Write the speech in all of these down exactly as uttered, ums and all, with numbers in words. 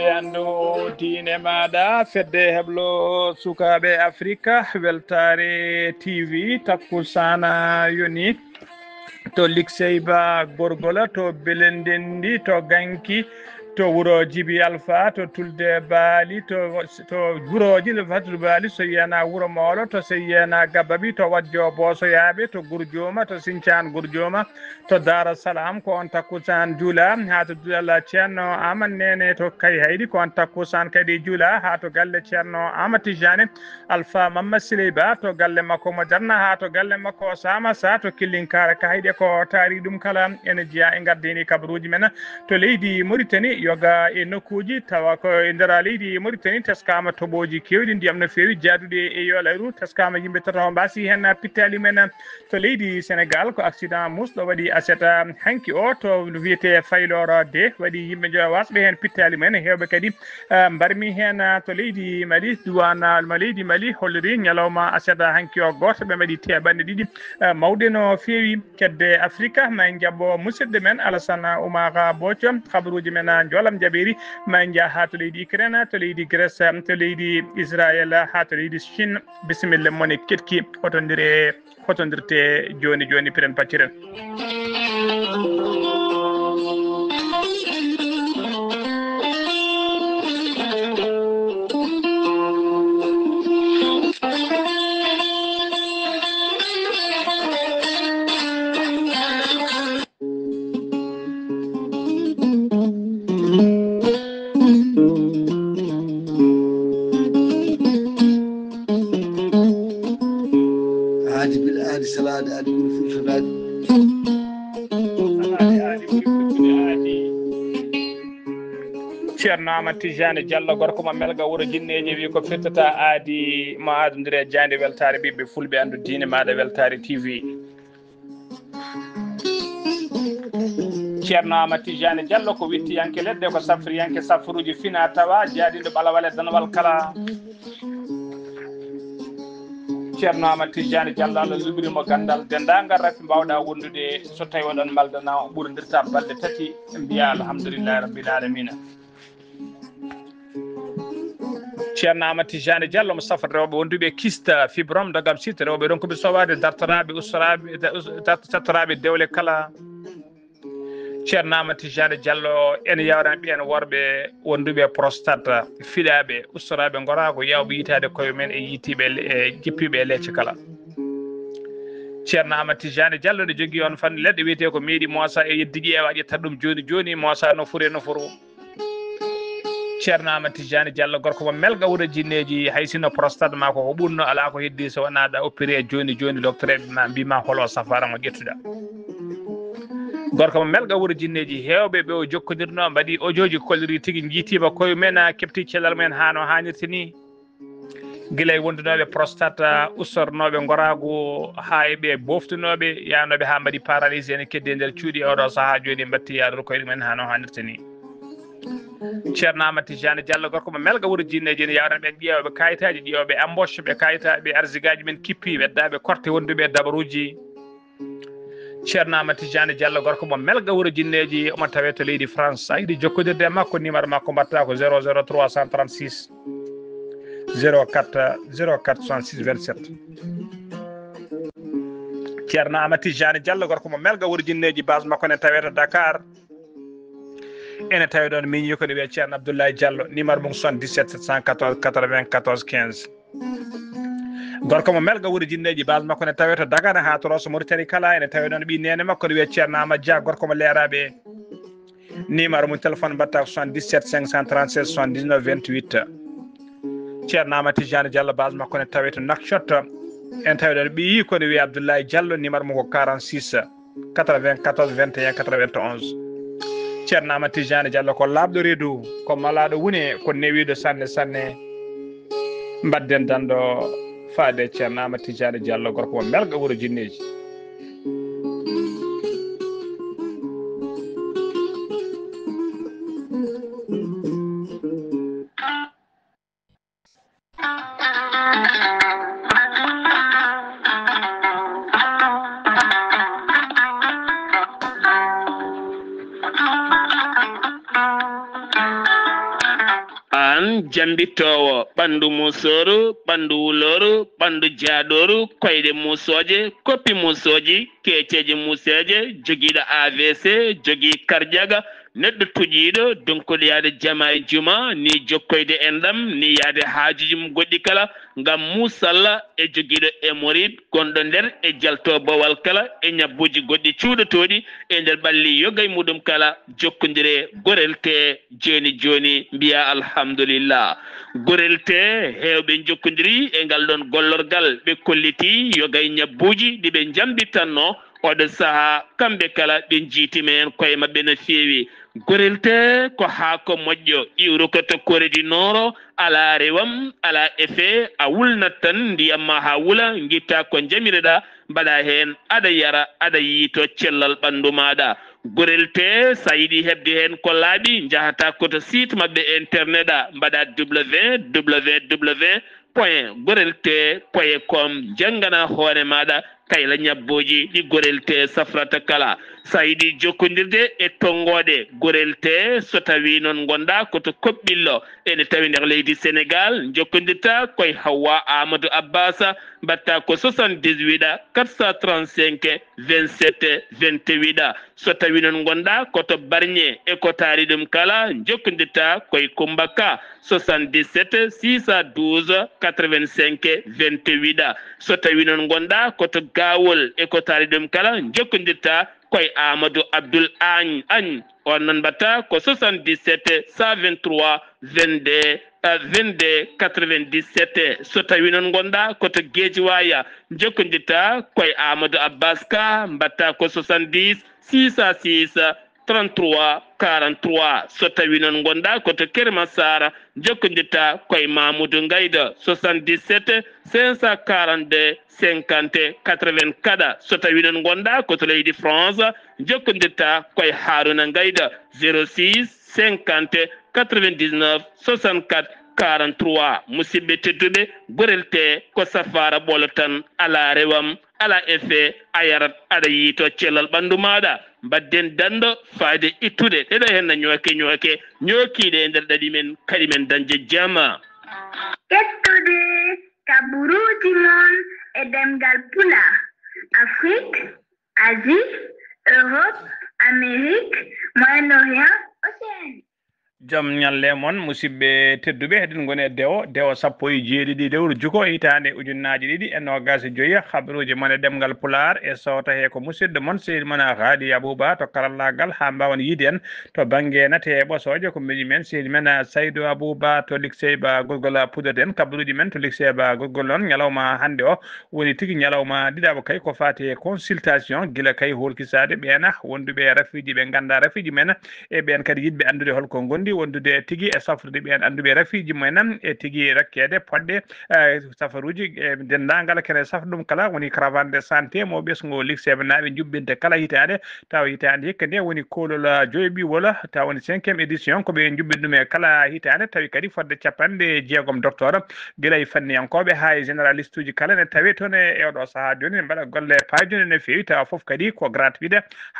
Anndu diine maaɗa, fedde heblo sukaaɓe Afrika, Weltaare T V, takkusaana yoni. To Liksey Ba Gorgola, to Belendendi, to Ganki, to wuro Jibi Alfa, to Tulde Baali, to, to wurooji le Fatul Baali, so yiyana wuro Moolo, to so yiyana Gababi, to Wajjo Boosoyaaɓe, to Gurjooma, to Sincaan Gurjooma, to Daara Salaam, ko on takkusaan juula, haa to duɗal Ceerno Aman Neene to Kayhayɗi, ko on takkusaan kadi juula, haa to galle Ceerno Aman Tijani, Alfa Mamma Siley Ba to galle makko mo Janna, haa to galle makko Sama Sa to Killinkaara Kayhayɗi, ko taari ɗum kala ene jeyaa e gardini kabaruuji men. To leydi Mauritanie, yoga e nokkuuji tawa ko e nder leydi Mauritanie, teskaama toɓooji keewɗi, ndiyam no feewi, jaaduɗe e yolayru, teskaama yimɓe tato mbaasi heen pittaali men. To leydi Senegal, ko accident musɗo waɗi aset hanki o to wiyetee Fayloro de, waɗi yimɓe njoyo wasɓe heen pittaali men, heewɓe kadi, eh, mbarmi heen, eh, to leydi Mali, duwan, eh, ma leydi Mali holliri ñalawma aset hanki o gooto ɓe mbaɗi teɓanɗe ɗiɗi, eh, mawɗe no feewi. Kedde Afrika, ma en njaɓɓo musidɗo men Alassane Oumar Bothio, kabaruuji men, eh, njoolam jaɓeeri, ma en njah haa to leydi Ukraine, to leydi Grèce, to leydi Israël, haa to leydi Chine. Bisimilla mon e keɗki, hotondire, hotondirte jooni jooni, piren pacciren. Aadi bil aadi salaade aadi ɓuri fulfulaade. Ceerno Amadou Tidiane Diallo, gorko mo Melga, wuro Jinneeji, wi ko firtata aadi mo aadondire e jaaynde. Weltaare ɓiɓɓe fulɓe, anndu diine maaɗa, Weltaare T V. Ceerno Amadou Tidiane Diallo ko wittiyanke leɗɗe, ko safriyanke safruuji fina tawa, jaadiiɗo ɓalawal e danwal kala. Ceerno Amadou Tidiane Diallo, Allah luɓiri mo ganndal denndaangal rafi mbaawɗa wondude, so tawi oɗon maldana, o ɓurondirta balɗe tati, mbiya alhamdulillahi rabbil alamina. Ceerno Amadou Tidiane Diallo mo safata rewɓe wonduɓe kyste, fibrome, dogam site, rewɓe ronkuɓe sowaade, dartoraaɓe, ustoraaɓe, da-, us-, dart-, dartoraaɓe dewle kala. Ceerno Amadou Tidiane Diallo, ene yawrana ɓeen worɓe wonduɓe prostate, fiɗaaɓe, ustoraaɓe ngoraagu, yawɓe yitaade koye men e yitiiɓe le-, e jippiiɓe e leecce kala. Ceerno Amadou Tidiane Diallo ne jogii on fannu leɗɗe wiyetee ko meeɗi moosa e yeddi ƴeewa, ƴetta ɗum jooni jooni, moosa no fure no furu. Ceerno Amadou Tidiane Diallo, gorko mo Melga, wuro Jinneeji, hay sinno prostate ma ko, ko ɓurno, alaa ko heddi so wonaa ɗa opéré jooni jooni, docteur ma mbii ma holo safaara mo ƴettuɗa. Gorko mo Melga, wuro Jinneeji, heewɓe ɓe o jokkondirno mbaɗi audio ji, kolliri tigi, njiitiima koye men, keɓti cellal mumen haa no haanirta ni. Gila e wondunooɓe prostate, ustornooɓe ngoraagu, haa e ɓe boftunooɓe, yahnooɓe haa mbaɗi paralysé ene keddi e nder cuuɗi, e oɗo sahaa jooni mbaɗti yaarude koye ɗumen haa no haanirta ni. Ceerno Amadou Tidiane Diallo, gorko mo Melga, wuro Jinneeji, ene yawrana ɓeen ƴeewɓe kayitaaji, ƴeewɓe embauche, ɓe kayitaaɓe arsigaaji men kippi, weddaaɓe korte wonduɓe e dabaruuji. Ceerno Amadou Tidiane Diallo, gorko mo Melga, wuro Jinneeji, omo tawee to leydi France. A yiɗi jokkondirde e makko, numéro makko mbaɗta ko zéro zéro trois cent trente-six zéro quatre zéro quatre soixante-six vingt-sept. Ceerno Amadou Tidiane Diallo, gorko mo Melga, wuro Jinneeji, base makko ne tawee to Dakar. Ene tawi ɗoon miñi ko ne wiyee Ceerno Abdoulaye Diallo, numéro mum soixante-dix-sept sept cent quatorze quatre-vingt-quatorze quinze. Gorko mo Melga, wuro Jinneeji, base makko ne tawee to Dagana haa to Rosso Mauritanie kala. Ene tawi ɗoon ɓii neene makko ne wiyee Ceerno Amadou Dia, gorko mo Leeraaɓe. Numéro mum téléphone mbaɗta ko soixante-dix-sept cinq cent trente-seize soixante-dix-neuf vingt-huit. Ceerno Amadou Tidiane Diallo, base makko ne tawee to Nouakchott. Ene tawi ɗoon ɓii ko ne wiyee Abdoulaye Diallo, numéro mum ko quarante-six quatre-vingt-quatorze vingt et un quatre-vingt-onze. Ceerno Amadou Tidiane Diallo ko laaɓɗo reedu, ko malaaɗo wune, ko newiiɗo sanne sanne. Mbaɗden danɗo faade Ceerno Amadou Tidiane Diallo, gorko mo Melga, wuro Jinneeji. Jambittoowo ɓanndu muusooru, ɓanndu wulooru, ɓanndu jaaɗooru, koyɗe muusooje, koppi muusooji, keeceeje muuseeje, jogiiɗo A V C, jogii karjaga, neɗɗo tuƴiiɗo, donkuɗo yaade jama e juma, ni jokkoyde enɗam, ni yaade haajuuji mum goɗɗi kala, ngam muusalla e jogiiɗo hémorroïde gonɗo nder e jalto bowal kala e ñabbuuji goɗɗi cuuɗotooɗi e nder ɓalli yoga e muɗum kala, jokkondire gorel tee jooni jooni, mbiya alhamdulillah. Gorel tee heewɓe njokkondiri e ngal ɗoon gollorgal, ɓe kolliti yoga e ñabbuuji ɗi ɓe njambitanno oɗo sahaa, kamɓe kala ɓe njiitima heen koye maɓɓe no feewi. Gorel tee ko haako moƴƴo, iwrukoto Corée du Nord, alaa rewam, alaa effet, a wulnat tan ndiyam ma haa wula, ngitta ko njamireɗaa, mbaɗa heen, aɗa yara, aɗa yiyto cellal ɓanndu maaɗa. Gorel tee, so a yiɗi heɓde heen ko laaɓi, njahata ko to site maɓɓe internet a, mbaɗa www point gorel tee point com, njanngana hoore maaɗa kayla ñabbuuji ɗi gorel tee safrata kala. So a yiɗi jokkondirde e tonngooɗe gorel tee, so tawii noon ngonɗaa ko to Koɓɓillo, ene tawi nder leydi Senegaal, njokkondirta koye Hawwa Amadou Abbas, mbaɗta ko soixante-dix-huit quatre cent trente-cinq vingt-sept vingt-huit. So tawii noon ngonɗaa ko to Barñe e ko taari ɗum kala, njokkondirta koye Kummba Ka, soixante-dix-sept six cent douze quatre-vingt-cinq vingt-huit. So tawii noon ngonɗaa ko to Gaawol e ko taari ɗum kala, njokkondirta koye Amadou Abdoul Agne, Agne. On noon mbaɗta ko soixante-dix-sept cent vingt-trois vingt-deux, euh, vingt-deux quatre-vingt-dix-sept. So tawii noon ngonɗaa ko to Guédiawaye, njokkondirta koye Amadou Abbas Ka, mbaɗta ko soixante-dix six cent six trente-trois quarante-trois. So tawii noon ngonɗaa ko to Keur Massar, njokkondirta koye Mamoudou Ngayda, soixante-dix-sept cinq cent quarante-deux cinquante quatre-vingt-quatre. So tawii noon ngonɗaa ko to leydi France, njokkondirta koye Harouna Ngayda, zéro six cinquante quatre-vingt-dix-neuf soixante-quatre quarante-trois. Musidɓe tedduɓe, gorel tee ko safaara ɓolo tan, alaa rewam, alaa effet, a yarat, aɗa yiyto cellal ɓanndu maaɗa. Mbaɗden danndo faayde ittude ɗeɗo heen na ñooke ñooke, ñookiiɗe e nder ɗaɗi men, kadi men dañde jama. Ƴettude kaɓuruuji mon e ɗemngal Pulaar, Afrik, Asie, Europe, Amérique, Moyen-Orient, Océanie. Jam ñalle mon, musidɓe tedduɓe, heɗen ngoni e dewo, dewo sappo e jeeɗiɗi lewru juko, hitaande ujunnaji ɗiɗi e noogas e joyi. Habaruuji mon e ɗemngal Pulaar e sowta he ko musidɗo mon, sehil mon Haadi Abuba to karallaagal, haa mbaawen yiide en to bannge nate e ɓosooje, ko miñi men, sehil men Saydu Abuba to Liksey Ba Gurgol puɗɗoɗen. Kabaruuji men to Liksey Ba Gurgol noon, ñalawma hannde o woni tigi ñalawma ɗiɗaɓo kay ko faati e consultation, gila kay holkisaade ɓeena wonduɓe e rafiiji ɓe ngannda rafiiji men, e ɓeen kadi yiɗɓe anndude holko ngondi wondude tigi e safrude ɓeen annduɓe rafiiji mumen e tigi rakkeede poɗɗe, eh, safaruuji, e denndaangal kene safra ɗum kala woni caravane de santé mo ɓesngo Liksey Ba naaɓe njuɓɓinte kala hitaande, tawa hitaande hikka nde woni koolol, ah, joyi ɓiwol, tawa woni cinquième édition ko ɓe njuɓɓin ɗum e kala hitaande, tawi kadi fodde capanɗe jeegom docteur gila e fanniyankooɓe haa e généraliste uji kala ne tawe toon e, e oɗo sahaa jooni ne mbaɗa golle paajunde no feewi, tawa fof kadi ko gratuit,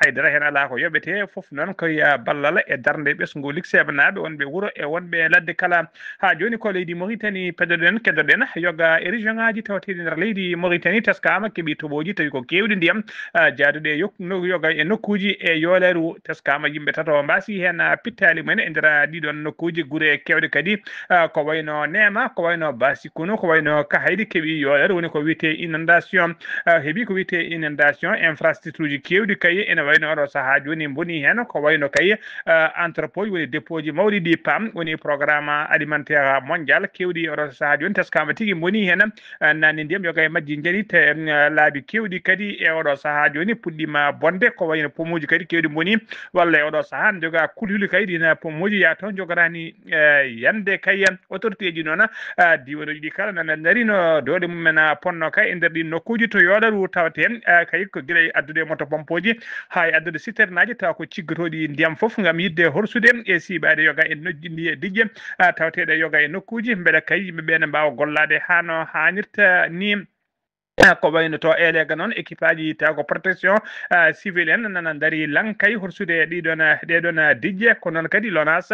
haydara heen alaa ko yoɓetee, fof noon ko ya ballal e darnde ɓesngu Liksey Ba naaɓe wonɓe wuro e wonɓe ladde kala. Haa jooni ko leydi Mauritanie pedoɗen, keddoɗen yoga e région ŋaaji tawateeɗi nder leydi Mauritanie teskaama keɓi toɓooji tawi ko keewɗi ndiyam, ah, jaaduɗe yok-, no-, yoga e nokkuuji e yooleeru teskaama yimɓe tato mbaasi heen, ah, pittaali mumen e nder, ah, ɗiɗon nokkuuji gure keewɗe kadi, ah, ko wayno Neema, ko wayno Baasi Kunu, ko wayno Kahaydi keɓi yooleeru woni ko wiyetee inondation, ah, heɓi ko wiyetee inondation, infrastructure uji keewɗi kay ene wayno oɗo sahaa jooni mboni heen, ko wayno kay, ah, entrepôt ji woni dépôt ji mawɗi ɗi pam woni programme alimentaire mondial keewɗi oɗo sahaa jooni teskaama tigi mboni heen, ah, naanni ndiyam yoga e majji njari te, mm, laabi keewɗi kadi e oɗo sahaa jooni puɗɗiima bonde ko wayno pomuuji kadi keewɗi mboni walla e oɗo sahaa joga kulhuli kay ɗina pomuuji yaa toon jogorani, eh, yande kay autorité ji noon, ah, diiwanuuji ɗi kala nana ndarino doole mumen, ah, ponno kay e nder ɗin nokkuuji to yooɗaru tawate, ah, kay ko gila e addude moto pompooji haa e addude citernaaji tawa ko ciggotooɗi ndiyam fof ngam yiɗde horsude e siiɓaade yoga e nojji ndi e diƴƴe, ah, tawateeɗe yoga e nokkuuji mbeɗa kay yimɓe ɓe ne mbaawa gollaade haa no haanirta ni. Ko wayno to Elega noon, équipe aji tawa ko protection civile en nana ndari lankay horsude ɗiɗon, ɗeɗon dijje. Ko noon kadi Lonas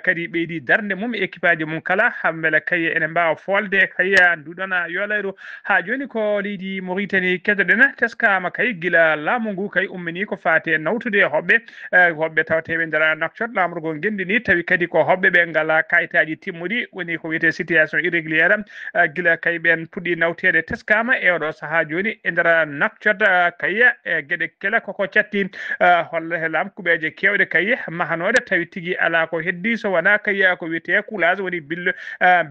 kadi ɓeydi darnde mum e équipe aji mum kala, mbele kay ene mbaawa foolde kay nduɗon yolayru. Haa jooni ko leydi Mauritanie keɗoɗen, teskama kay gila laamu ngu kay ummini ko faati e nawtude hoɓɓe, hoɓɓe tawateɓe nder Nouakchott, laamorgo ngenndi ni, tawi kadi ko hoɓɓe ɓe ngala kayitaji timmuɗi, woni ko wiyete situation irrégulière. Gila kay ɓen puɗɗi nawteede, teskama e oɗo sahaa jooni e nder Nouakchott, kay e geɗe kala koko catti, holla he laam kuɓeeje kewɗe kay mahanoɗe, tawi tigi ala ko heddi so wona kay ko wiyete coulage, woni bil-,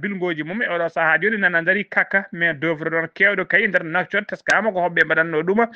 bilngoji mum e oɗo sahaa jooni nana ndari kaka main d'œuvre ɗon kewɗo kay nder Nouakchott, teskama ko hoɓɓe mbaɗanno ɗum,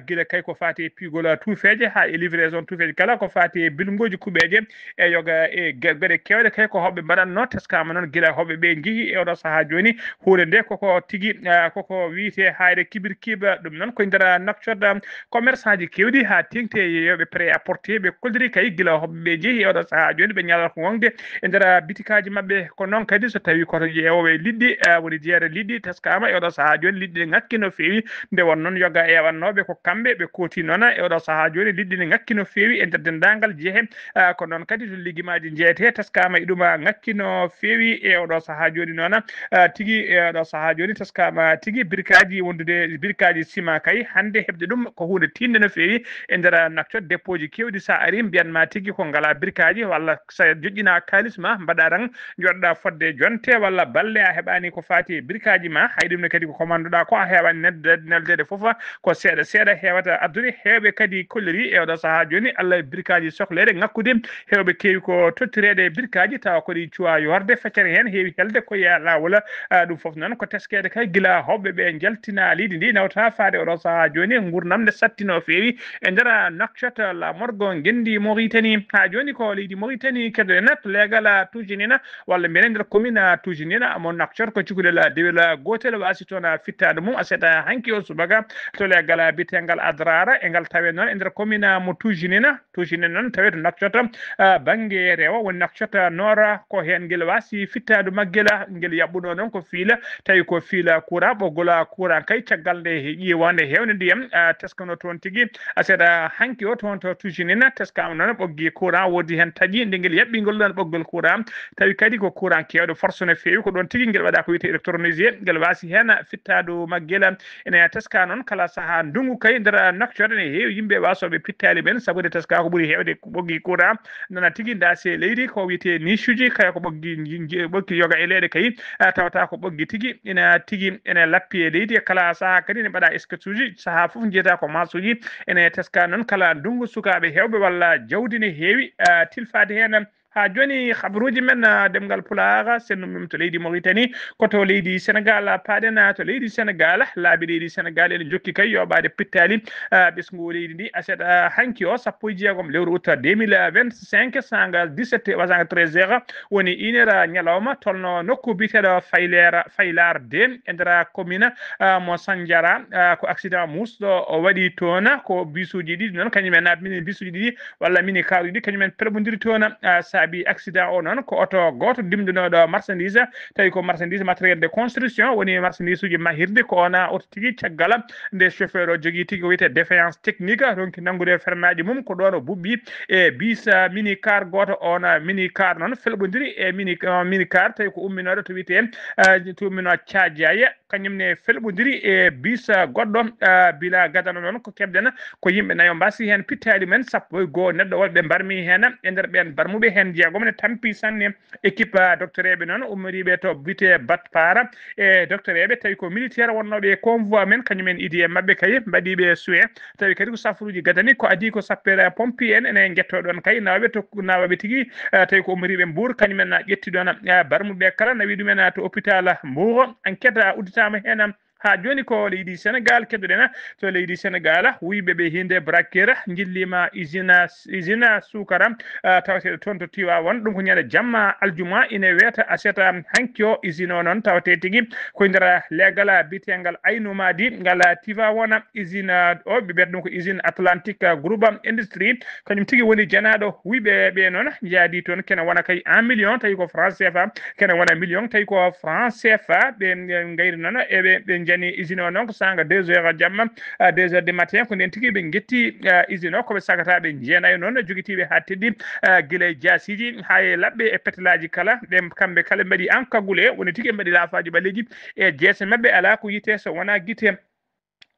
gila kay ko faati e piigol tuufeeje haa e livraison tuufeeje kala ko faati e bilngoji kuɓeeje e yoga e ge-, geɗe kewɗe kay ko hoɓɓe mbaɗanno, teskama noon gila hoɓɓe ɓe njehi e oɗo sahaa jooni. Huunde nde koko tigi, ah, koko wiyete hayre kibir kiba, ɗum noon koye nder Nouakchott, ah, commerçant ji kewɗi haa teŋti e yeeyooɓe prêt à porter, ɓe kolliri kay gila hoɓɓe ɓe njehi e oɗo sahaa jooni, ɓe ñalata ko wonde e nder bitikaaji maɓɓe. Ko noon kadi so tawi koto ƴeewooɓe liɗɗi, ah, woni jeere liɗɗi, teskama e oɗo sahaa jooni liɗɗi ne ŋakki no feewi, nde won noon yoga eewannooɓe ko kamɓe ɓe kooti noon e oɗo sahaa jooni liɗɗi ne ŋakki no feewi e nder denndaangal jeehe. Ah, ko noon kadi to ligimaaji jeeyete, teskama e ɗum, ah, ŋakki no feewi e oɗo sahaa jooni noon, ah, tigi e oɗo sahaa jooni teskama tigi birkaaji wondude, birkaaji sima kay hannde heɓde ɗum ko huunde tiiɗnde no feewi e nder Nouakchott. Dépôt ji kewɗi sa ari mbiyan ma tigi ko ngala birkaaji, walla sa joƴƴina kaalis ma mbaɗa tan joɗɗa fodde jonte walla balle a heɓani ko faati e birkaaji ma. Hay ɗum ne kadi ko commande-ɗa ko a heɓani nelde-, neldeede fof, ko seeɗa seeɗa heewata addude. Heewɓe kadi kolliri e oɗo sahaa jooni, Allah e birkaaji sohleede ŋakkude. Heewɓe keewi ko tottireede e birkaaji, tawa ko ɗi cuwa yoorde, feccere heen heewi helde ko yaa laawol. Ah, ɗum fof noon ko teskeede kay gila hoɓɓe ɓe njaltina leydi ndi nawta faade oɗo sahaa jooni. Ngurnam nde satti no feewi e nder Nouakchott, laamorgo ngenndi Mauritanie. Haa jooni ko leydi Mauritanie keɗoɗen to leegal, ah, tujinina, walla mbiyen e nder commune, ah, tujinina mo Nouakchott, ko cukalel, ah, dewel, ah, gootel waasi toon, ah, fittaandu mum aset, ah, hanki o subaka to leegal, ah, biyeteengal Adrara. E ngal tawe noon e nder commune, ah, mo tujinina, tujinina noon tawe to Nouakchott, ah, bannge rewo woni Nouakchott, ah, noora, ko heen ngel waasi fittaandu maggel, ah, ngel yaɓɓuno noon ko fiila, tawi ko fiila courant, ɓoggol, ah, courant kay caggal nde he ƴiiwande heewde ndiyam, ah, teskano toon tigi. Aset, ah, hanki o toon to tujinina teskama noon ɓoggi courant, woodi heen taƴi nde ngel yaɓɓingol ɗon ɓoggol courant, tawi kadi ko courant kewɗo force no feewi, ko ɗon tigi ngel waɗa ko wiyete électronisé, ngel waasi heen fittaandu maggel. Ene teska noon kala sahaa ndungu kay nder Nouakchott ene heewi yimɓe waasooɓe pittaali ɓen, sabu nde teska ko ɓuri heewde ko ɓoggi courant nana tigi ndaasi e leydi, ko wiyete niche uji, kala ko ɓoggi nji-, nji-, ɓoggi yoga e leyɗe kay, ah, tawata ko ɓoggi tigi ina tigi ene lappi e leydi. E kala sahaa kadi ne mbaɗa sketch uji, sahaa fof njiyata ko marche uji. Ene teska noon kala ndungu sukaaɓe heewɓe walla jawdi ne heewi, ah, tilfaade heen. Haa jooni, habaruuji men, ah, ɗemngal Pulaar, senndu mum to leydi Mauritanie, ko to leydi Senegal, ah, paaɗen, ah, to leydi Senegal. Laabi leydi Senegal ene njokki kay yooɓaade pittaali, ah, ɓesngu leydi ndi aset, ah, hanki o, sappo e jeegom lewru août deux mille vingt-cinq, sanga dix-sept, sanga treize heures, woni une heure, ah, ñalawma, tolno nokku biyeteeɗo Fayleer, Faylaar deux, e nder commune, ah, mo Sandiara, ah, ko accident muusɗo o waɗi toon, ko bisuuji ɗiɗi noon, kañum en, ah, mini bisuuji ɗiɗi walla mini kaaruuji ɗi, kañum en pelɓondiri toon, ah, saabi accident o noon ko oto gooto dimdunooɗo marchandise, tawi ko marchandise matériel de construction, woni marchandise uji mahirde, ko ona oto tigi caggal nde chauffeur o jogii tigi ko wiyetee défaillance technique, ronki nanngude fernaaji mum, ko ɗoon o buɓɓi e bis, ah, mini car gooto, on, ah, mini car noon felɓondiri e mini, ah, mini car, tawi ko umminooɗo to wiyetee, ah, to umminoo Caajaye, kañum ne felɓondiri e bis, ah, goɗɗo, ah, bila gadano noon ko keɓden ko yimɓe nayo mbasi heen pittaali men, sappo e goo neɗɗo wonɓe mbarmi heen, e nder ɓeen mbarmuɓe heen jeegom ne tampi sanne. Équipe, ah, docteur eɓe noon ummoriiɓe to bite Batpara e docteur eɓe tawi ko militaire wonnooɓe e convoi men, kañum en idi e maɓɓe kay mbaɗiiɓe soin, tawi kadi ko safaruuji gadani ko adii ko sapeur pompier en ene njettoo ɗoon kay nawɓe to nawɓe tigi, ah, tawi ko ummoriiɓe Mbour, kañum en ƴetti ɗoon, ah, barmuɓe kala nawi ɗum en, ah, to hôpital Mbour. Enquête, ah, udditaama heen, ah, haa jooni ko leydi Senegal keɗoɗen, ah, to leydi Senegal, wuyɓe ɓe hinde braqueur njilliima usine, usine suukara, ah, tawateeɗo toon to Tiwaawan. Ɗum ko ñande jamma aljuma ine weeta aset, ah, hanki o. Usine o noon tawatee tigi ko nder leegal biyeteengal Aynu Maadi ngal Tiwaawan. Usine o ɓe mbiyata ɗum ko usine Atlantique Group Industrie. Kañum tigi woni janaaɗo wuyɓe ɓe noon njaadi toon kene wona kay un million, tawi ko franc C F A, kene wona million, tawi ko franc C F A. Ɓe ngayri noon e ɓe, ɓe njaadi Woni usine o noon ko saanga deux heures jamma, ah, deux heures du matin, ko nden tigi ɓe ngetti, ah, usine o, ko ɓe sagata ɓe jeenayo noon, jogitiiɓe haa teddi, ah, gila e jaasiiji haa e laɓɓe e petelaaji kala. Ɓe kamɓe kala mbaɗi an kagule, woni tigi mbaɗi laafaaji ɓaleeji e jeese maɓɓe, alaa ko yite so wonaa gite.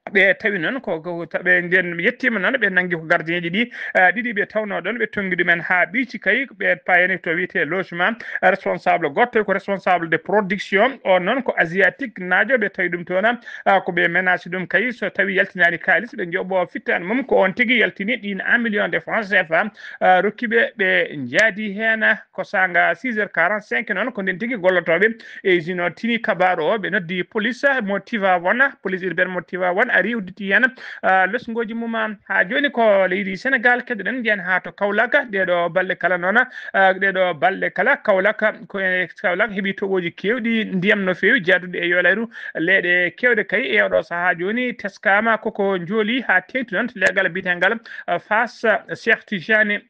Ɓe tawi noon ko, ko, ko ɓe nden yettiima noon, ɓe nanngi ko gardienji ɗi, ah, ɗiɗi ɓe tawnoo ɗoon, ɓe tonngi ɗumen haa ɓiici kay, ɓe payani to wiyetee logement. Responsable goɗɗo ko responsable de production, o noon ko asiatique naajo, ɓe tawi ɗum toon, ah, ko ɓe menacé ɗum kay, so tawi yaltinaani kaalis, ɓe njoɓo fittaandu mum, ko on tigi yaltini ɗiin un million de francs C F A, ah, rokki ɓe, ɓe njaadi heen, ko saanga six heures quarante-cinq noon, ko nden tigi gollotooɓe e usine o tini kabaaru o, ɓe noddi police mo Tivaouane, police urbaine mo Tivaouane ari udditi heen, ah, lesngooji mum. Haa jooni ko leydi Sénégal, keddoɗen njiyan haa to Kaolack, ɗeeɗo balɗe kala noon, ah, ɗeeɗo balɗe kala Kaolack, ko e Kaolack heɓi toɓooji keewɗi ndiyam no feewi, jaaduɗi e yolayru, leeɗe keewɗe kay e oɗo sahaa jooni teskaama koko njooli haa teeŋti noon to leegal biyetengal, ah, Fass Cheikh Tidiane.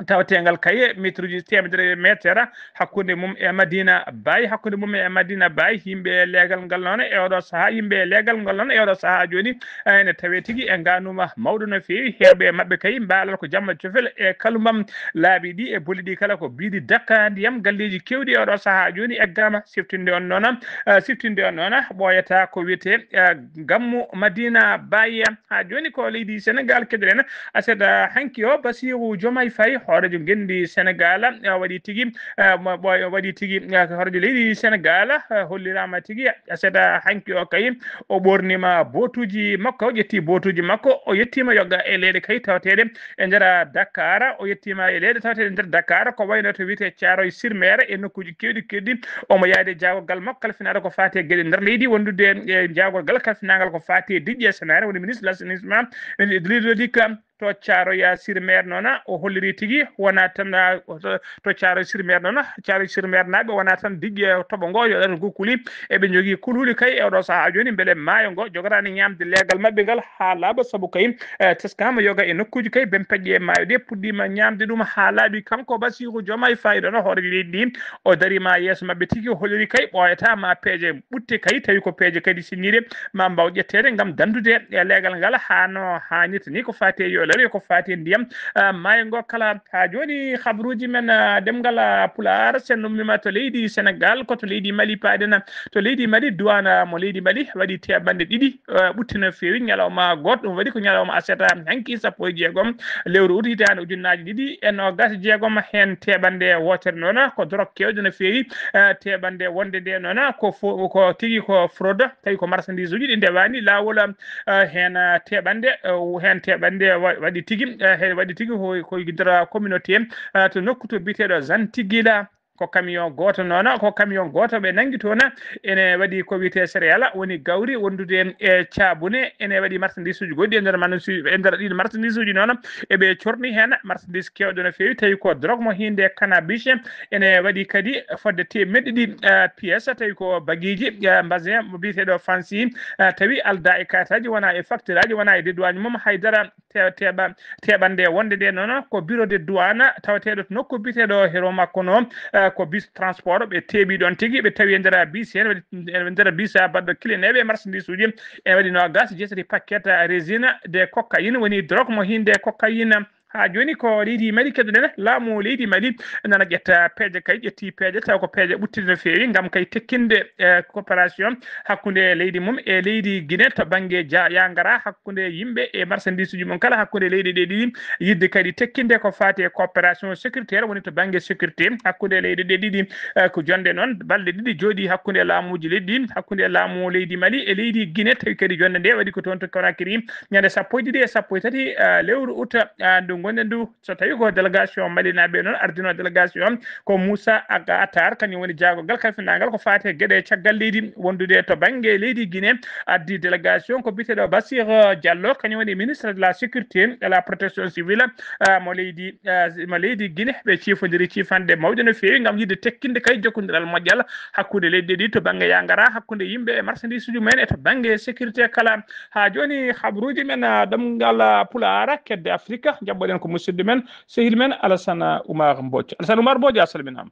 Taweteengal kay e meetruuji teemedere e meetere hakkunde mum e Madina Baye, hakkunde mum e Madina Baye, yimɓe leegal ngal noon e oɗo sahaa, yimɓe leegal ngal noon e oɗo sahaa jooni, eh, ene tawee tigi e ngaanuma mawɗo no feewi. Heewɓe e maɓɓe kay mbaalal ko jamma cofel e kalumbam laabi ɗi e boli ɗi kala ko biidi dakka ndiyam. Galleeji keewɗi e oɗo sahaa jooni eggaama. Siftinde on noon, eh, siftinde on noon ɓooyata ko wiyetee, eh, Gammu Madina Baye. Haa jooni ko leydi Sénégal keɗoɗen. Aset, ah, hanki o Bassirou Diomaye Faye, hooreejo ngenndi Sénégal, ah, waɗi tigi, ah, mo-, mo-, waɗi tigi, ah, hooreejo leydi Sénégal, ah, holliraama tigi. Aset, ah, hanki o kay, o ɓoorniima bootuuji makko, o ƴetti bootuuji makko, o yettiima yogga e leyɗe kay tawateeɗe e nder Dakar, o yettiima e leyɗe tawateeɗe e nder Dakar, ko wayno to wiyetee Thiaroye sur Mer e nokkuuji keewɗi keewɗi. Omo yaadi e jaagorgal makko kalfinaɗo ko faati e geɗe nder leydi, wondude e jaagorgal kalfinaangal ko faati e diƴƴe e senaare, woni ministre de l'assainissement, woni Idrissa Seck, to Thiaroye sur Mer noon, o holliri tigi wona tan, ah, to, to Thiaroye sur Mer noon, Thiaroye sur Mer naaɓe wona tan diƴƴe toɓo ngo yo ɗaɗo gukuli, eɓe njogii kulhuli kay e oɗo sahaa jooni, mbele maayo ngo jogataani ñaamde leegal maɓɓe ngal haa laaɓa, sabu kay, eh, teskaama yoga e nokkuuji kay, bempeƴƴe e maayo ɗe puɗɗiima ñaamde ɗum haa laaɓi. Kanko Bassirou Diomaye Faye ɗoon, hooreejo leydi ndi, o dariima yeeso maɓɓe tigi, o holliri kay ɓooyata ma peeje ɓutte kay, tawi ko peeje kadi sinniiɗe ma mbaaw ƴetteede ngam danndude e leegal ngal haa no haanirta ni, ko faati e yoolere, ko faati e ndiyam, ah, maayo ngo kala. Haa jooni, habruuji men, ah, ɗemngal, ah, Pulaar, sen ummiima to leydi Senegaal, ko to leydi Mali paaɗen. To leydi Mali, duwaana mo leydi Mali waɗi teeɓanɗe ɗiɗi, eh, ɓutti no feewi ñalawma gooto. Ɗum waɗi ko ñalawma aset hanki, sappo e jeegom lewru ut hitaande ujunnaaji ɗiɗi e noogas e jeegom. Heen teeɓanɗe wootere noon ko dorog keewɗe no feewi. Eh, teeɓanɗe wonde nde noon ko fo-, ko tigi ko fraude, tawi ko marchandise uji ɗi ndewaani laawol. Eh, heen, eh, teeɓanɗe, eh, heen teeɓanɗe wa-, waɗi tigi, eh, heen waɗi tigi ko, ko nder communauté, eh, to nokku to biyeteeɗo Zantigila. Ko camion gooto noon, ko camion gooto ɓe nanngi toon, ene waɗi ko wiyetee céréales, woni gawri wondude e caabune, ene waɗi marchandise uji goɗɗi e nder marchandise, e nder ɗiin marchandise uji noon, eɓe corni heen marchandise keewɗo no feewi, tawi ko drogue mo hiinde cannabis, ene waɗi kadi fodde teemeɗɗe ɗiɗi, eh, pièces, tawi ko bagiiji, eh, mbasin mo biyeteeɗo Fancy, eh, tawi aldaa e kaartaaji, wonaa e facture aji, wonaa e dédouane mum haydara. Te-, teeɓa-, teeɓande wonde nde noon ko bureau de douane tawateeɗo to nokku biyeteeɗo Hero Makko noon, eh, ko bus transport ɓe teeɓi ɗoon tigi, ɓe tawi e nder bus heen, waɗi, e nder bus baɗɗo kilineeɓe marchandise uji, ene waɗi noogas jeetati paquet résine de cocaïne, woni drogue mo hiinde cocaïne. Haa jooni ko leydi Mali keɗoɗen, laamu leydi Mali nana ƴetta peeje, kay ƴetti peeje, taw ko peeje ɓuttuɗe no feewi ngam kay tekkinde, eh, coopération hakkunde leydi mum e leydi Guinée to bannge ja-, yangara hakkunde yimɓe e marchandise uji mum kala hakkunde leyɗe ɗe ɗiɗi, yidde kadi tekkinde ko faati e coopération sécuritaire, woni to bannge sécurité hakkunde leyɗe ɗe ɗiɗi. Eh, ko jonde noon balɗe ɗiɗi jooɗi hakkunde laamuuji leydi ɗi, hakkunde laamu leydi Mali e leydi Guinée, tawi kadi jonde nde waɗi ko toon to Conakry, ñande sappo e ɗiɗi e sappo e tati, eh, lewru ut, eh, ndu ngonɗen ndu. So tawi ko délégation malinaaɓe noon ardino délégation, ko Moussa Aga Attar, kañum woni jaagorgal kalfinaagal ko faati e geɗe caggal leydi, wondude to bannge leydi Guinée, addi délégation ko biyeteeɗo Bassirou Diallo, kañum woni ministre de la sécurité et la protection civile, ah, mo leydi, ah, mo leydi Guinée. Ɓe ciifondiri ciifanɗe mawɗe no feewi ngam yiɗde tekkinde kay jokkondiral moƴƴal hakkunde leyɗe ɗiɗi to bannge yangara, hakkunde yimɓe e marchandise uji mumen e to bannge sécurité kala. Haa jooni, habruuji men, ah, ɗemngal, ah, Pulaar, Kedde Afrika, njaɓɓoɗen ko musidɗo men, sehil men, Alassane Oumar Mbodj. Alassane Oumar Mbodj, a salminaama.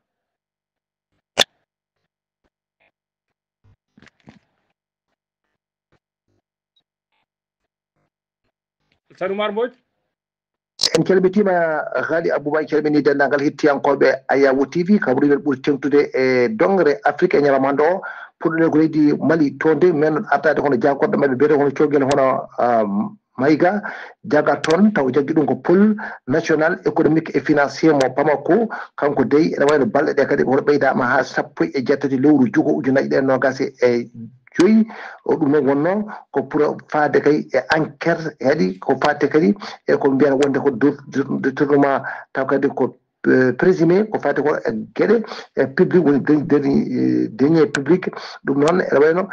Sanu Mar Mbodj. En calmitiima Ghali Abouba, en calminii denndaangal hettiyankooɓe Ayawo T V. Kabaruuji men ɓuri teeŋtude e doŋre Afrik e ñalawma hannde o. Puɗɗoɗen ko leydi Mali, toon de men artaade hono jaakorɗo maɓɓe biyeteeɗo hono Cogel hono Maïga, jaga toon taw jaggi ɗum ko pôle national économique et financier mo Bamako. Kanko dey ene wayno balɗe ɗe kadi hono ɓeydaama haa sappo e jeetati lewru juko ujunaaji ɗe noogaas e joyi. O ɗum noon wonno ko pour faade kay e enquête, kadi ko faade kadi e ko mbiyata wonde ko détournement, taw kadi ko présumé ko faade ko e geɗe e public, woni denier public. Ɗum noon ene wayno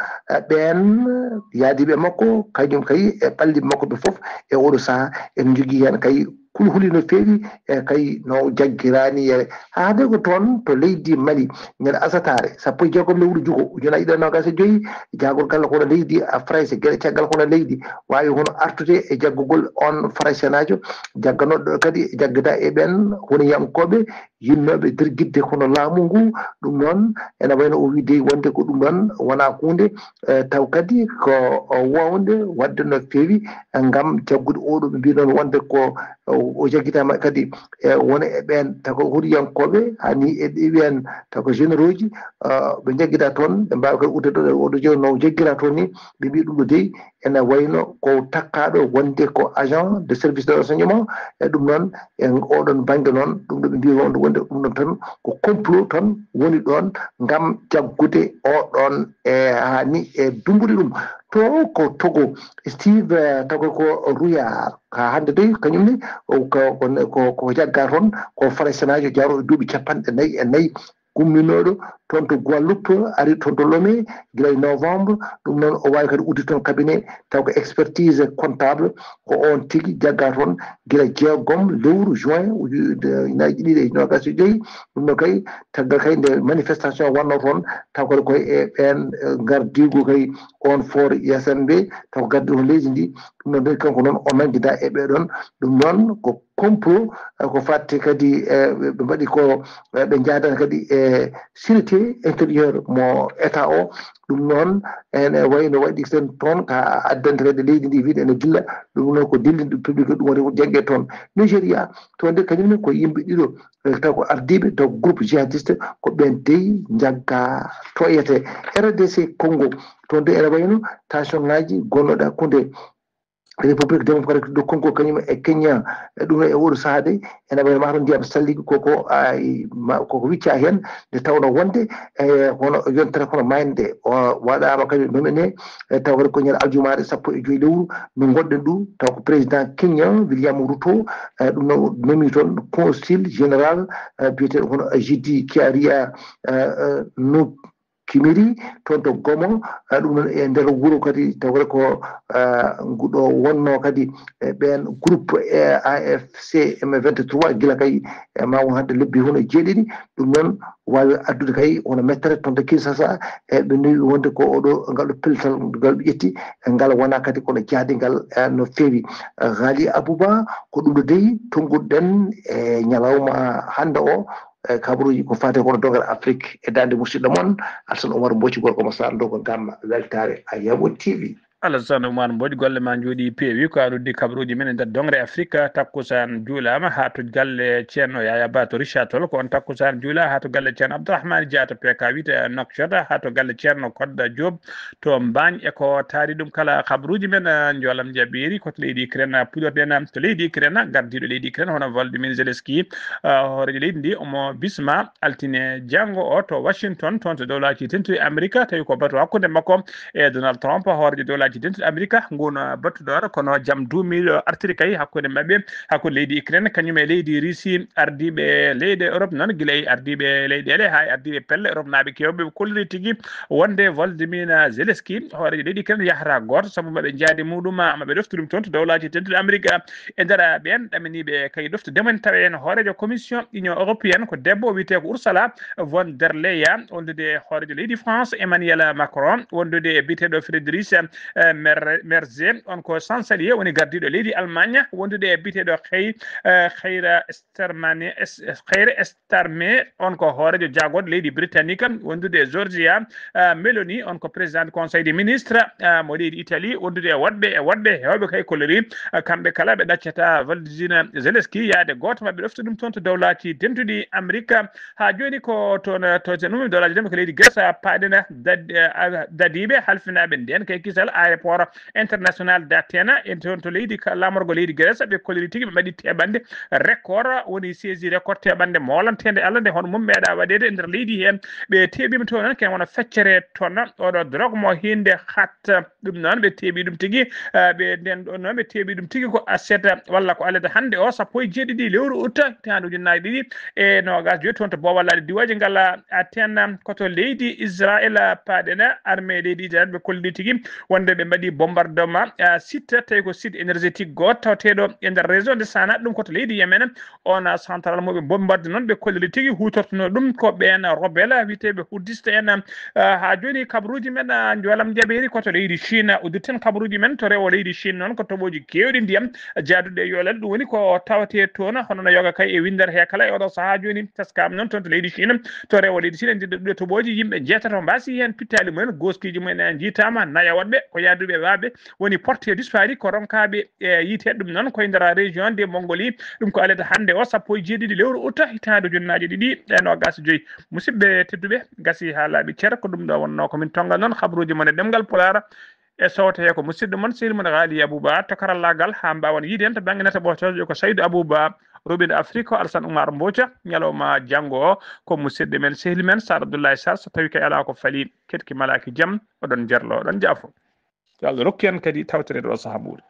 ɓeen yaadiiɓe makko kañum kay e ɓalli makko ɓe fof e oɗo saha ene njogii heen kay kulhuli no feewi e kay no jaggiraani yere. Haa hannde ko toon to leydi Mali, ñande asataare sappo e jeegom lewru juko ujunaaji ɗiɗi e noogaas e joyi, jaagorgal hono leydi Farayse, geɗe caggal hono leydi waawi hono artude e jaggugol on Faraysenaajo, jagganooɗo kadi jaggada e ɓeen honiyankooɓe yinnooɓe dergidde hono laamu ngu. Ɗum noon ene wayno o wiide wonde ko ɗum ɗoon wonaa huunde taw kadi ko waawde waɗde no feewi ngam jaggude oɗo ɓe mbiy noon wonde ko o jaggitaama kadi e wona e ɓeen taw ko horiyankooɓe hani e ɗi wiyan taw ko généraux ji ɓe jaggita toon ɓe mbaawi kadi udde ɗo oɗo jeew no jaggira toon ni. Ɓe mbiy ɗum ɗo dey ene wayno ko takkaaɗo wonde ko agent de service de renseignement. E ɗum noon e oɗon bannge noon ɗum ɗo ɓe mbiy wonde wonde ɗum ɗon tan ko complot tan woni ɗoon ngam jaggude oɗon e hani e dumbude ɗum. To ko Togo, Steve Togo ko Royal ka hannde dey kañum ne ko jagga toon ko Faraysenaajo jaro e duuɓi capanɗe nayi e nayi gumminooɗo toon to Guadeloupe, ari toon to Lomé gila e novembre. Ɗum noon o waawi kadi uddi toon cabinet taw ko expertise comptable. Ko oon tigi jagga toon gila jeegom lewru juin ujunaaji ɗiɗi e noogaas e joyi. Ɗum noon kay taggal kay nde manifestation wannoo toon taw kadi koye e ɓeen gardiigu kay on for yasande taw ko gardi on leydi ndi. Ɗum noon kadi kanko noon o nanngida e ɓee ɗoon. Ɗum noon ko complot ko fatte kadi ɓe mbaɗi ko ɓe njaadani kadi e sûreté intérieure mo état o. Ɗum noon ene wayno waɗi sen toon ka addante kadi leydi ndi wiide ene dilla. Ɗum noon ko dillinde public ɗum woni jagge toon. Nigeria toon de kañum ne ko yimɓe ɗiɗo taw ko ardiiɓe taw groupe jihadiste ko ɓeen dey njagga toyete. R D C Congo toon de ene wayno tension ngaji gonnoɗe hakkunde République démocratique de Congo kañum e Kenya. E ɗum e oɗo sahaa de ene wayno ma toon ndiyam salli koko koko wicca heen nde tawno wonde e hono yontere kono mayde o waɗama kadi nomine e taw kadi ko ñande aljumaare sappo e joyi lewru no gonɗen ɗum taw ko président Kenya William Ruto. E ɗum no nomi toon consul général biyeteɗo kono Jidi Kiaria no Kimiri toon to Gomo. Ɗum noon e nder wuro kadi tawre ko nguɗo wonno kadi e ɓeen groupe A F C M vingt-trois gila kay e ma won hannde lebbi hono jeeɗiɗi. Ɗum noon waawi addude kay wona mettere toon to Kinshasa e ɓe newi wonde ko oɗo ngal ɗo pellital ngal ɓe ƴetti ngal wona kadi kono jaadingal no feewi. Ghali Abouba ko ɗum ɗo dey tonnguɗen e ñalawma hannde o. E kabaruuji ko faati kono dogal Afrique e daande musidɗo mon Alsan Omar Mboci gorko mo Sarr Ndogo Gamma weltaare a yabo T V. Alassane Oumar Mbodj, golle ma njooɗi peewi. Ko a noddi kabaruuji men e nder doŋre Afrika. Takkusaan juulaama haa to galle Ceerno Yaya Ba to Richard Toll. Ko on takkusaan juula haa to galle Ceerno Abdourahmane Dia to P K huit Nouakchott, haa to galle Ceerno Kodda Diop to Mbaañ. E ko taari ɗum kala kabaruuji men, eh, njoolam jabiiri ko to leydi Ukraine puɗorɗen. To leydi Ukraine, gardiiɗo leydi Ukraine hono Volodymyr Zelensky, eh, hooreejo leydi ndi omo bisma altine janngo o to Washington, toon to dowlaaji dentuɗi Amerika, tawi ko batu hakkunde makko e Donald Trump, hooreejo dowlaaji dentuɗi Amerika, ngun battuɗo ara, kono jam duumiiɗo artiri kay hakkunde maɓɓe, hakkunde leydi Ukraine, kañum e leydi Russie, ardiiɓe leyɗe Europe noon, gila e ardiiɓe leyɗeele haa e ardiiɓe pelle Europe naaɓe keewɓe, ɓe kolliri tigi wonde Volodymyr Zelensky, hooreejo leydi Ukraine, yahata gooto, sabu maɓe njaadi muɗum, maɓe ɗofti ɗum toon to dowlaaji dentuɗi Amerika. E nder ɓeen ɗaminiiɓe kay ɗoftude mo en, tawa en hooreejo commission Union européenne ko debbo, o wiyetee ko Ursula von der Leyen, wondude e hooreejo leydi France Emmanuel Macron, wondude e biyeteeɗo Friedrich, eh, eh, Mer- Merze, on ko chancelier woni gardiiɗo leydi Allemagne, wondude e biyeteeɗo Xey- eh, Xeyra Starmane- Es- Es- Xeyra Starmer, on ko hooreejo jaagorɗe leydi Britannique, wondude e Giorgia, eh, Meloni, on ko président du Conseil des ministres, eh, mo leydi Italie, wondude e woɗɓe e woɗɓe heewɓe kay kolori, eh, kamɓe kala ɓe ɗaccata Volodymyr Zelensky yaade gooto maɓɓe ɗofta ɗum toon to dowlaaji dentuɗi Amerika. Haa jooni ko toon, eh, to sen ummi dowlaaji dentuɗi ko leydi Grèce, eh, paaɗena dad- eh, dadiiɓe halfinaaɓe ndeen kay kisal aéroport international d'Athènes, en toon to leydi ka laamorgo leydi Grèce, ɓe kolliri tigi ɓe mbaɗi teɓande record, woni saisie record teɓande molanteende Allah nde hono mum meeɗa waɗeede e nder leydi heen. Ɓe teɓiima toon noon ken wona feccere toon oɗo drogue mo hinde hat ɗum noon ɓe teɓi ɗum tigi, eh, ɓe nden ɗo noon ɓe teɓi ɗum tigi ko aset walla ko alede hannde o sappo e jeeɗiɗi lewru août, taandu ujunnaaji ɗiɗi e noogas joyi toon to Bowal Laaɗe Diwaaji Ngala Athènes, ko to leydi Israël paaɗena. Armée leydi Israël ɓe kolli tigi wonde ɓe mbaɗi bombardement, ah, site, tawi ko site énergétique goo tawateeɗo e nder région de Sanaa, ɗum ko to leydi Yemen. On, ah, central mo ɓe bombarde noon, ɓe kolliri tigi huutortuno ɗum ko ɓeen rebelle wiyeteeɓe Houthiste en. Ah, haa jooni kabaruuji men, ah, njoolam jaɓeeri ko to leydi Chine. Uddirten kabaruuji men to rewo leydi Chine noon ko toɓooji keewɗi ndiyam jaaduɗe e yoolal. Ɗum woni ko tawetee toon, hono no yoga kay e winndere he kala e oɗo sahaa jooni. Taskaama noon toon to leydi Chine, to rewo leydi Chine, ndinɗo ɗuɗe toɓooji, yimɓe njeetato mbaasi heen pittaali mumen, gooskiiji mumen en njiitaama, naya woɗɓe ko yaaduɓe e waɓɓe woni porté disparu, ko ronkaaɓe e yiite. Ɗum noon koye nder région de Mongolie, ɗum ko alede hannde o sappo e jeeɗiɗi lewru août hitaande ujunnaaje ɗiɗi e noogas e joyi. Musidɓe tedduɓe, gasi haa laaɓi cer, ko ɗum ɗo wonnoo ko min tonngal noon habaruuji mon e ɗemngal Pulaar. E sowto he ko musidɗo mon, sehil mon Ghali Abouba to karallaagal, haa mbaawen yiide en to bannge nata ɓootoojo ko Saydou Abouba, Robin Afrique, ko Alassane Oumar Mbotia. Ñalawma janngo o ko musidɗo men, sehil men Sar Abdoulaye Sar, so tawi kay alaa ko fali, keɗki malaaki jam, oɗon jarlo, oɗon jaafo. Yo Allah rokku en kadi tawtoreede o sahaa mbuuɗo.